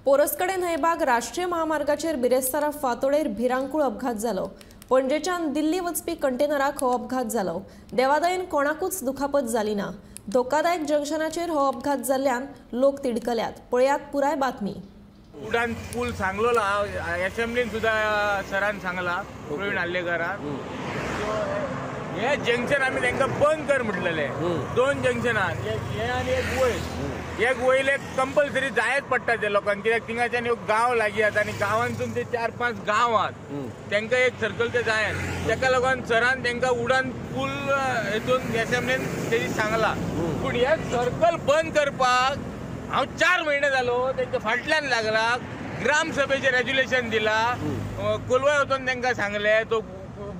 पोरसकडे न्हंयबाग राष्ट्रीय महामार्गाचेर बिरेस्तारा फांतोडेर भिरांकूळ अपघात जालो. पणजेच्यान दिल्ली वचपी कंटेनराक हो अपघात जालो. देवादयेन कोणाकूच दुखापत जाली ना. धोकादायक जंक्शनाचेर हो अपघात जाल्ल्यान लोक तिडकल्यात. पळयात पुराय बातमी. उडान पूल सांगलो असेंब्लीन सुद्धा सरान सांगला प्रवीण आर्लेकारान. हे जंक्शन आमी तांकां बंद कर म्हटलेले. दोन जंक्शनान हे आनी एक वयर, एक वयले कंपल्सरी जायच पडटा ते लोकांक, कित्याक थिंगाच्यान एक गांव लागीं आसा आनी गांवांतून ते 4-5 गांव आहात, तांकां एक सर्कल ते जायन. ताका लागून सरान तांकां उडान पूल हेतून असेंब्लीन तेजी सांगला. पूण हे सर्कल बंद करपाक हांव 4 म्हयने जालो तेंच्या फाटल्यान लागला. ग्रामसभेचें रेज्युलेशन दिला, कोलवाय वचून तांकां सांगलें. तो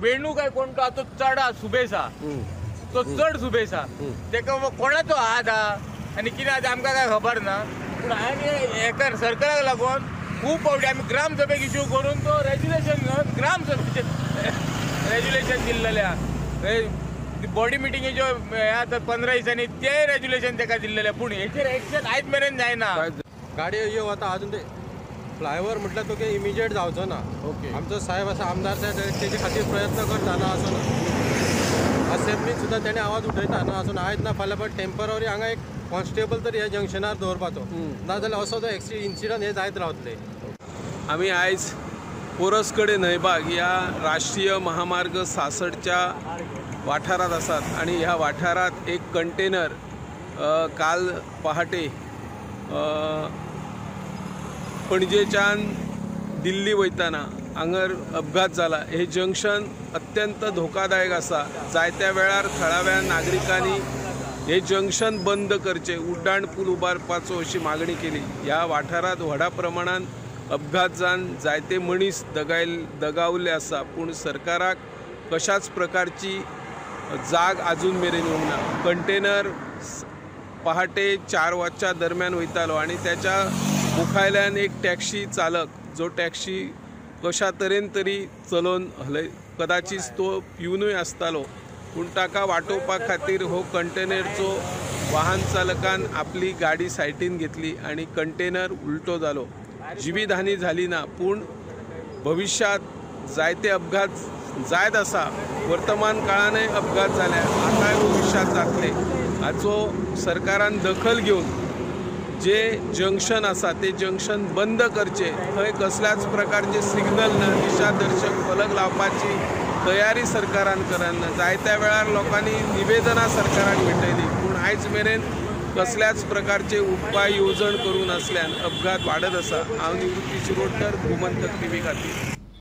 वेणू काय कोण तो तो चड सुबेस आहा, तो चड सुबेस आहा, तेका कोणाचो हात आहा आनी कितें आहा आमकां काय खबर ना. पूण हांवें एका सरकाराक लागून खूब फावटी आमी ग्रामसभेक इश्यू करून तो रेज्युलेशन घेवन ग्रामसभेचें रेज्युलेशन दिल्लेलें आहा. बॉडी मिटिंगेच्यो हे आतां 15 दिसांनी तेय रेज्युलेशन तेका दिल्लेलें. पूण हेचेर एक्शन आयज मेरेन जायना. गाडयो ह्यो वता अजून ते फ्लायओवर म्हटल्यार तुका इमिजिएट जावचो ना. ओके, आमचो साहेब आसा, आमदार साहेब तेजे खातीर प्रयत्न करता ना असो ना. असेंब्लीन सुद्दां तेणें आवाज उठयता ना असो ना. आयज ना फाल्यां पण टेम्पररी हांगा एक कॉन्स्टेबल तरी ह्या जंक्शनार दवरपाचो, नाजाल्यार असो तो इन्सिडंट हे जायत रावतले. आमी आयज पोरसकडे न्हंयबाग ह्या राष्ट्रीय महामार्ग 66च्या वाठारांत आसात आनी ह्या वाठारांत एक कंटेनर काल पहाटे पणजेच्यान दिल्ली वयतना हांगर अपघात जाला. हे जंक्शन अत्यंत धोकादायक आसा. जायत्या वेळार थळाव्या नागरिकांनी हे जंक्शन बंद करचें, उड्डाण पूल उबारपाचो अशी मागणी केली. ह्या वाठारांत व्हडा प्रमाणान अपघात जावन जायते मनीस दगावले आसा. पूण सरकाराक कशाच प्रकारची जाग अजून मेरेन येवंक ना. कंटेनर पहाटे 4 वरच्या दरम्यान वयतालो आनी त्याच्या मुखायल्यान एक टॅक्सी चालक, जो टॅक्सी कशा तरेन तरी चलोवन हलय, कदाचित तो पिवनूय आसतालो, पूण ताका वाटोवपा खातीर हो कंटेनरचो वाहन चालकान आपली गाडी सायटीन घेतली आनी कंटेनर उलटो जालो. जिवीतहानी जाली ना, पूण भविश्यांत जायते अपघात जायत आसा. वर्तमान काळानय अपघात जाल्या, आतांय भविश्यांत जातले. हाचो सरकारान दखल घेवन जे जंक्शन आसा ते जंक्शन बंद करचें. थंय कसल्याच प्रकारचे सिग्नल ना, दिशादर्शक फलक लावपाची तयारी सरकारान करना. जायत्या वेळार लोकांनी निवेदनां सरकाराक भेटयली, पूण आयज मेरेन कसल्याच प्रकारचे उपाय येवजण करूं नासल्यान अपघात वाडत आसा. हांव निवृत्ती शिरोडकर, गोमंतक टीव्ही खातीर.